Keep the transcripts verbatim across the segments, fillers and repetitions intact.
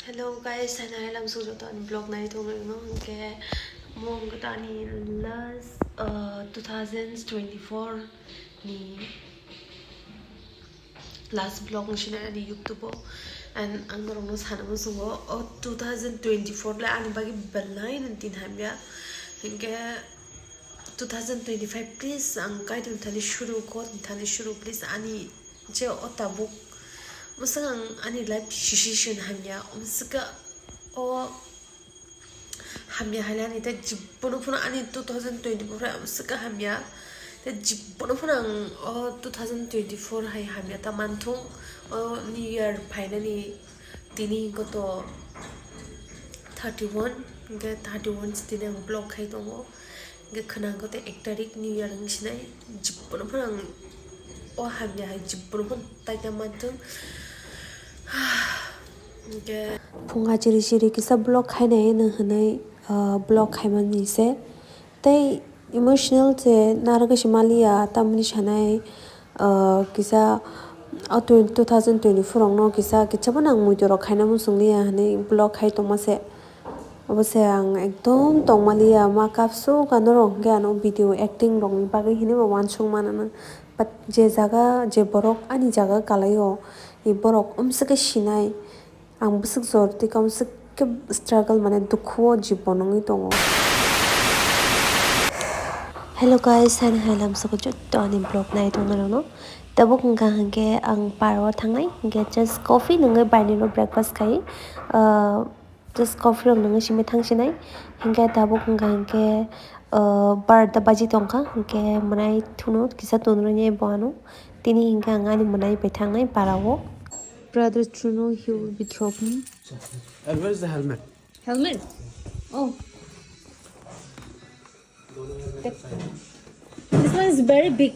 Hello guys, hai nai lam sung joto ani vlog nai thong rwno hwnkhe mo hwnkhe to ani last, uh, two thousand twenty-four ni last vlog wng sinai ani YouTube o, and ang norokno sana muchungo o two thousand twenty-four le ani bagwi belai no din hamya hwnkhe two thousand twenty-five please ang kaitor thani shuru kho thani shuru please ani je o tabuk mwswk ang ani life situation hamya omswk o hamya hailani tei jibbono phano ani two thousand twenty-four hai amswk hamya tei jibbono phano ang o two thousand twenty-four hai hamya ta manthung o new year phainani tini koto thirty-one hwnkhe thirty-one se tini ang vlog khai tongo. Hwnkhe khwnang khe ek tarik new year wng sinai jibbono phano ang o hamya hai jibbono phano taita manthung. Hwnkhe phunga chiri chiri kisa vlog khainai hwnwi hwnwi, ah, vlog khaimani se tei emotional se narwgwi se maliya tamni sanai, ah, kisa o twen-, two thousand twenty-four rokno kisa kichabo nang muitu rok khaina muchungliya hwnwi vlog khai tongma se. Obo se ang ekdom tongmaliya, ma kapsuk ano rok hwnkhe ano video acting rokni bagwi hinwi bo uansuk manana. But je jaga, je borok ani jaga kalaio, i borok omswkhe sinai. Ang bwswk jor tei kamswk khe struggle mane dukhuo jibon wngwi tongo. Hello guys, hani hai lamsoko jotto ani vlog nai tongnairokno. Tabuk wngkha hwnkhe ang park-o thangnai, hwnkhe just coffee nungwi bainino breakfast khai. Ah, Just coffee rok nungwi simi thang sinai. Hinkhe tabuk wngkha hinkhe, uh, barda baji tongkha. Hinkhe mwnai thunu kisa tunrwini bo ano. Tini hinkhe ang ani mwnai bai thangnai para o. Brother Chuno, he will be dropping. And where is the helmet? Helmet? Oh. This one is very big.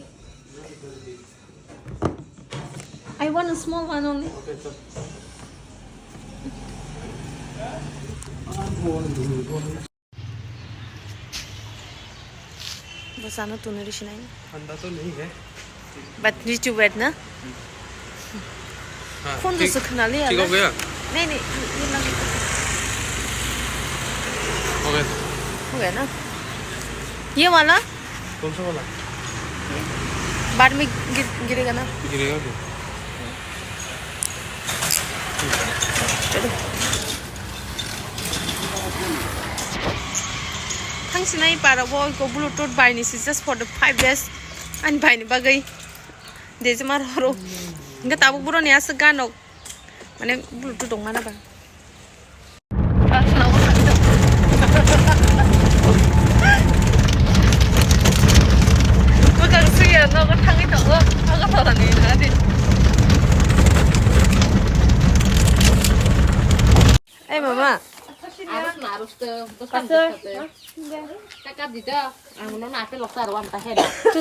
I want a small one only. Bwsano tunwi rwsinai. Thanda to nahi hai. But need to wait na? हाँ, फोन ठीक, दूसरा खना लिया ठीक ना? हो गया? नहीं, नहीं, ये वाला नहीं कर सकते। हो गया। हो गया ना? ये वाला? कौन सा वाला? बाद में गिर, गिरेगा ना? गिरेगा क्या? चलो। Thang sinai para bo ko Bluetooth bai ni si just for the five days. Ani bai ni bagwi. Dejima roro. Hingke tabuk buro ni aswk ganok. Mane Bluetooth tong mana ba. Bwkang suya nogo thangwi tongo. Nogo thorani nadi. Ei mama. Tini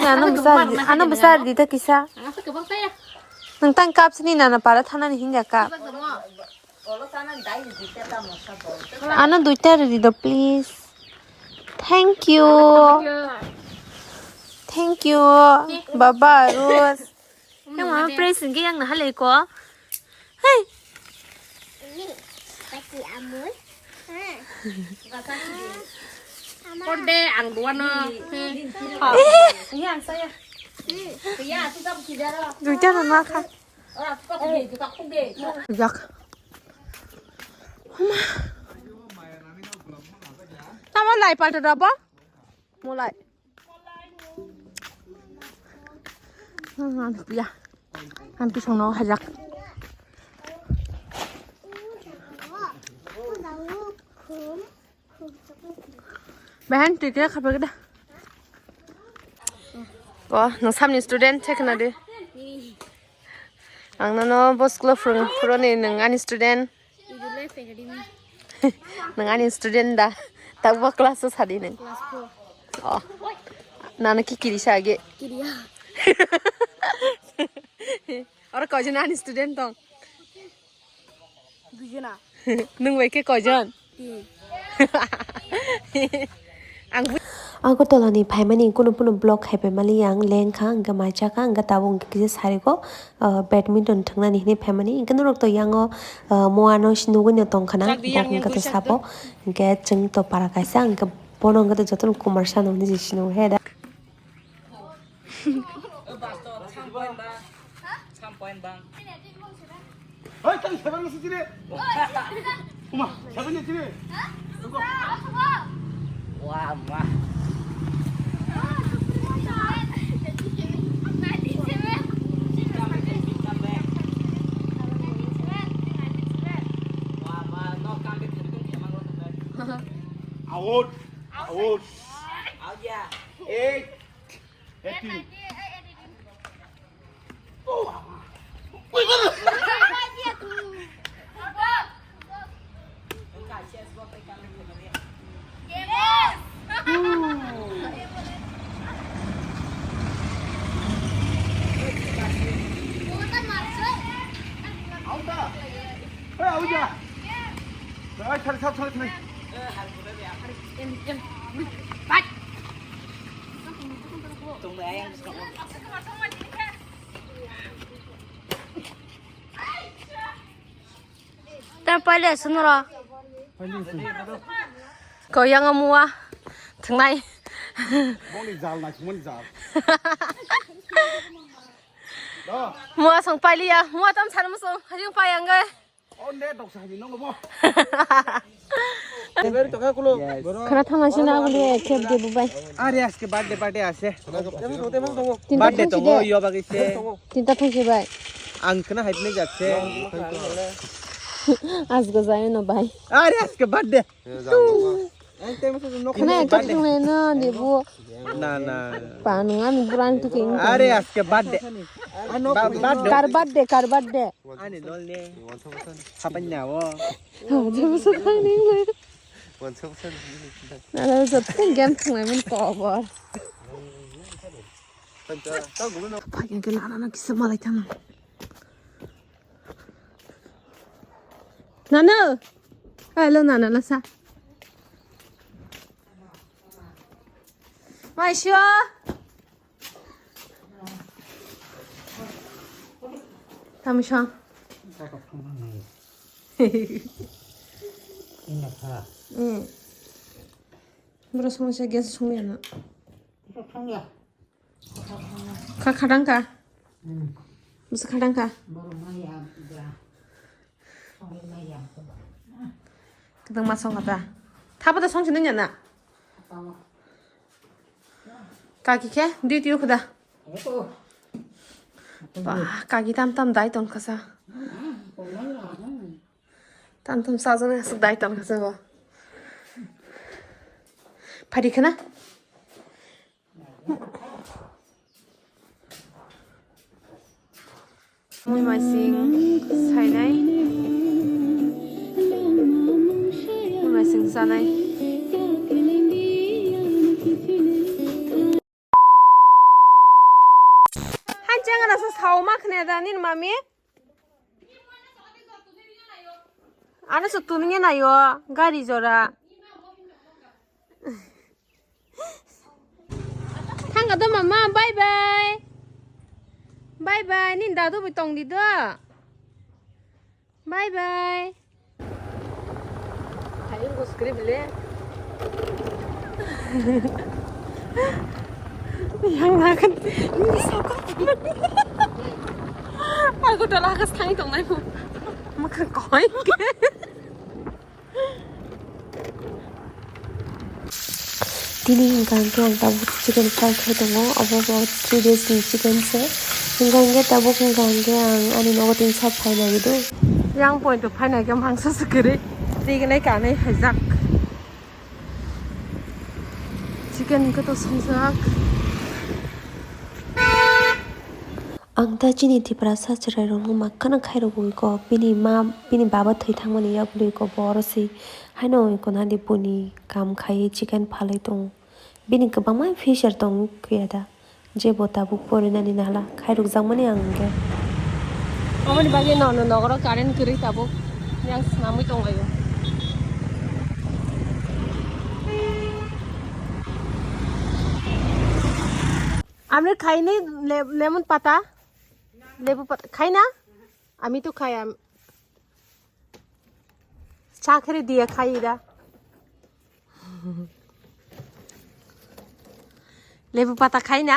ano bwsa, ano bwsa di ta kisa. Nang tang cup sini nana para thanani hingga cup. Ano duita ri do please. Thank you. Thank you. Baba Rose. Yang mama price hingke yang naha leko. Hey. Ini pati amul. Korde ang duano. Ini ang saya. Duita na nakha. Jak. Tamo lai palta dabo? Mulai. Ang piya. Ang pisong no hajak. Behan tike khapagda. Ko, nang samni student thekna de. Ang nono bo school o phwrwng phuroni nang ani student. Nang ani student da. Tabuk class o sadi nang. Oh. Nana ki kiri sa age. Oro koi jona ani student tong. Nung bai ke koi jon? Ang bu- Agartala ni phaimani kunu kunu vlog khai paimali ang lengkha, hwnkhe maichakha, hwnkhe tabuk hwnkhe kisa sariko, ah, badminton thwngnani hinwi phaimani. Hwnkhe norok to yango, ah, muano nugwi no tongkha na, bo hwnkhe to sabo, hwnkhe chwng to para kaisa, hwnkhe bono hwnkhe to jotono kumarsa no hinwi se sino he da. Sam point bang. Hei, tang seven ni sini. Uma, seven ni sini. Wah, ma. Out. Out. Out ya. Eight. Eighteen. Ta paile sunro. Ko yang mua thengnai. Bongni jal nai, sumon jal. Mua song pailiya, mua tam sana musong, hajung payang gai. Oh, ne dok sa ni nong bo. Khana thama sina bole khep de bubai. Are aske birthday party ase. Tinta birthday thangsi tongo de. Yo bagise. Tinta thangsi bai. Ang khana haipne jakse. Asgo jayo no bai. Are aske birthday. Khana ekta thangsi no de bu. Na na. Panu ani buran tu king. Are aske birthday. Ba-, birthday. Kar birthday, kar birthday. Ani dol ne. Hapan nyawo. Hapan nyawo. Nana joto game thunglai mani kobor. Pagi ke nana na kisa malai thang. Nana. Hello nana lasa. Maisho. Tamo song. Bro song se gas song ya na. Kha khadang kha. Bwswk khadang kha. Kwbangma song kha ta. Thapa ta song sini ya na. Kaki khe duty o khuda. Ba, kaki tam tam dai ton khasa. Tam tam sajana aswk dai ton khasa go. Phari khana. Mui maising sainai. Mui maising sanai. Hanchang rasa sao ma khne da nin mami. Ano so tuninge nayo gari jora. Thangka do mama, bye bye. Bye bye, nin dadu bi tong di do. Bye bye. Ayung ko script le. Yang nakan ini sokot. Aku dah lakas thang tong nai. Makan koi. Tini hwnkha hwnkhe ang tabuk chicken fry khai tongo, obo bo three days ni chicken se. Hwnkha hwnkhe tabuk hwnkha hwnkhe ang ani nogo tini sab phai nai do. Yang point to phai nai khe mangsa se kwrwi twi gwnai kanwi haijak. Chicken hwnkhe to swngjak. Ang ta chini Tiprasa chwrairokno makhano khairogwi ko, bini ma, bini baba thwi thangmani yagulwi ko, bo oro se haino iko nadi boni kam khaiwi chicken phalwi tongo. Bini kwbangma future tongo khuya da, je bo tabuk porinani nahla khairokjakmani ang hwnkhe. Aboni bagwi nono nogoro current kwrwi tabuk yang swnamwi tonglaio. আমরা খাইনি লে-, লেমন পাতা, লেবু পাতা খাই না? আমি তো খাই, আম-, চা খেয়ে দিয়ে খাই এরা। লেবু পাতা খাই না?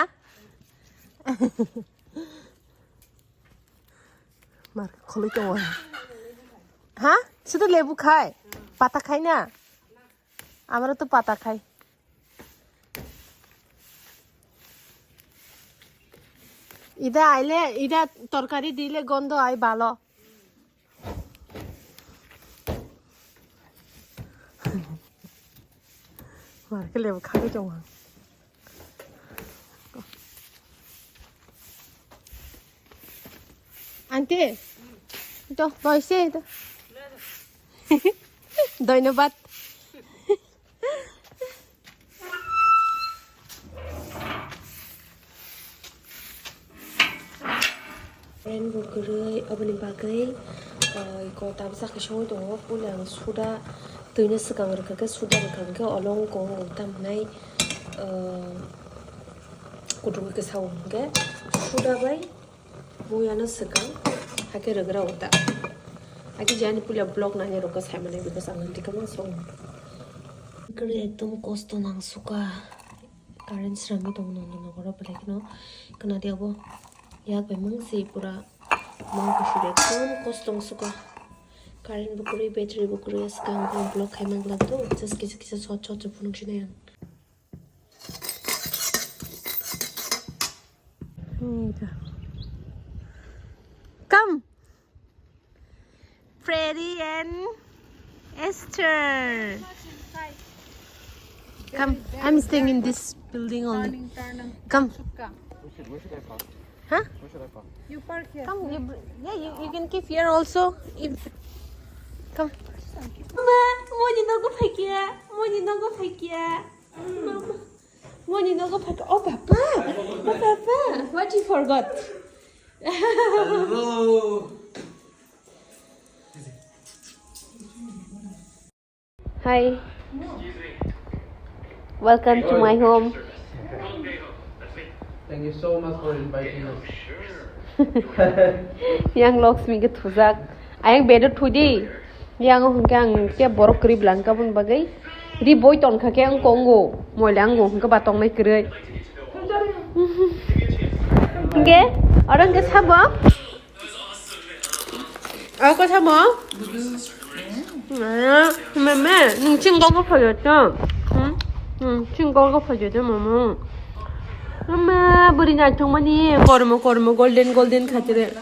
মার খোলো তো ওরা। হ্যাঁ, শুধু লেবু খায়, পাতা খায় না। আমরা তো পাতা খাই। ইদা আইলে, ইদা তরকারি দিলে গন্ধ আই ভালো। মার খেলে খাবে তো। আন্টি, তো বয়সে তো। ধন্যবাদ। Current bo kwrwi, aboni bagwi, ah, iko tabsa khe songwi tongo. Puila ang suda twino swkang rwkha khe, suda rwkha hwnkhe olong kong tamhinai, ah, kutung khe sao hwnkhe suda bai. Mui ano swkang, hakhe rwgra uta. Hakhe jani puila vlog nani rwkha saimani because ang tikama song. Kari ekdom kosto nang suka. Current srangwi tongo nono nogoro belai kheno. Khna di abo yak bai mangsi pura mang kusur ekdom kosto nang suka. Current bo kwrwi, battery bo kwrwi, swkang vlog khai mang glak do. Just kisa kisa short short se phunuk sinai ang. Come, Freddy and Esther. Come, I'm staying in this building only. Come. Huh? You park here. Come, you, br- yeah, you, you can keep here also. If, come. Mama, moni nogo phaikya, moni nogo phaikya. Mama, moni nogo phaikya. Oh, papa, oh, papa, what you forgot? Hello. Hi. Welcome to my home. Thank you so much for inviting us. Yang Lakshmi ke thujak. Ayang bedo thudi. Yang hongke ang ke borok kri blanka bun bagai. Ri boi ton kha ke ang kongo. Moile ang hongke batong nai kri. Hingke orang ke sabo. Ako samo? Mama, nung chingkong ko phayo to. Hmm? Hmm, chingkong ko phayo to, mama. Mama, buri na thongmani, kormo, kormo, golden, golden khatire.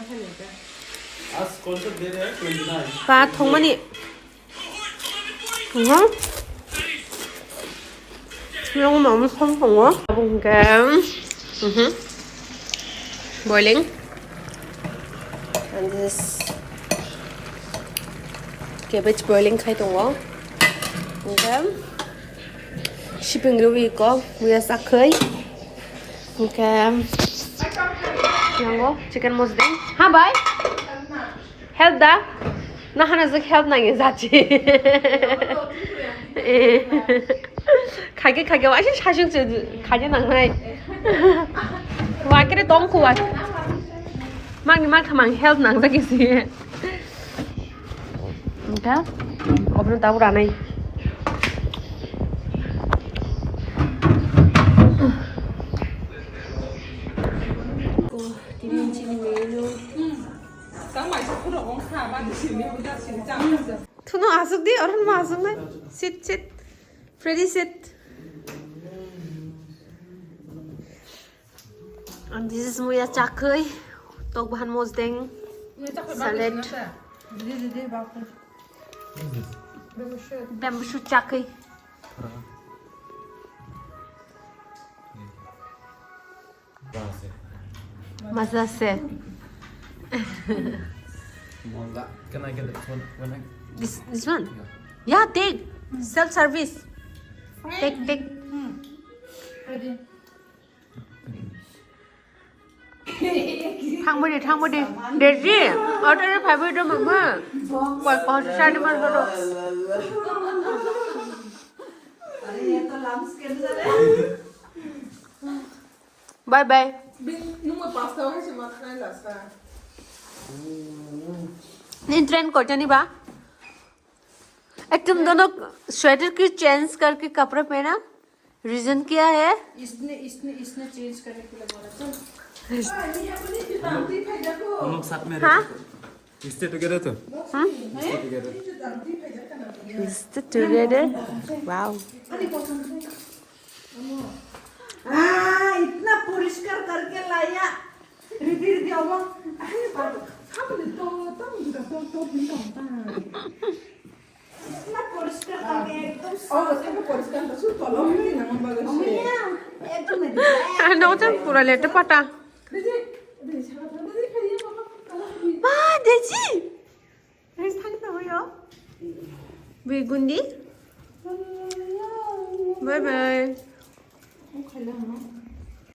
Pa thongmani. Aha. Yang mama song tongo. Abong ke. Mhm. Boiling. And this cabbage boiling khai tongo. Hingke siping rwi ko, muya sakhai. Hingke yango chicken mosdeng. Ha, bai? Help da? Na hana jik help nangi jachi. Eh. Khage khage wa shi shashung chu khage nangnai. Wa kere tong ku wa. Mang ni mang khamang help nang jaki si. Nta obno tau ranai. Ko tini chini menu. Thuno asuk di, orang ma asuk nai. Sit, sit. Freddy, sit. And this is muya chakui, tok bahan mosdeng, salad, bamboo shoot chakui. Maza se. Mola. Can I get this one? When I This, this one? Yeah. Yeah, take. Self service. Take, take. Thangmani, thangmani. Deji, order phaibai do mama. Koi koi sani mar horo. Bye bye. Ni train koitani ba? ए, तुम दोनों स्वेटर क्यों चेंज करके कपड़े पहना? रीजन क्या है? इसने इसने इसने चेंज करने के लिए बोला था। हम लोग साथ में हाँ? रहते तो। Stay together तो। हाँ? Stay together। Stay together। Wow। आ, इतना परिष्कार करके लाया। रिधि रिधि अब। Ano chan pura lete pata. Ma, Deji. Res thang na hoyo. Be gundi. Bye bye.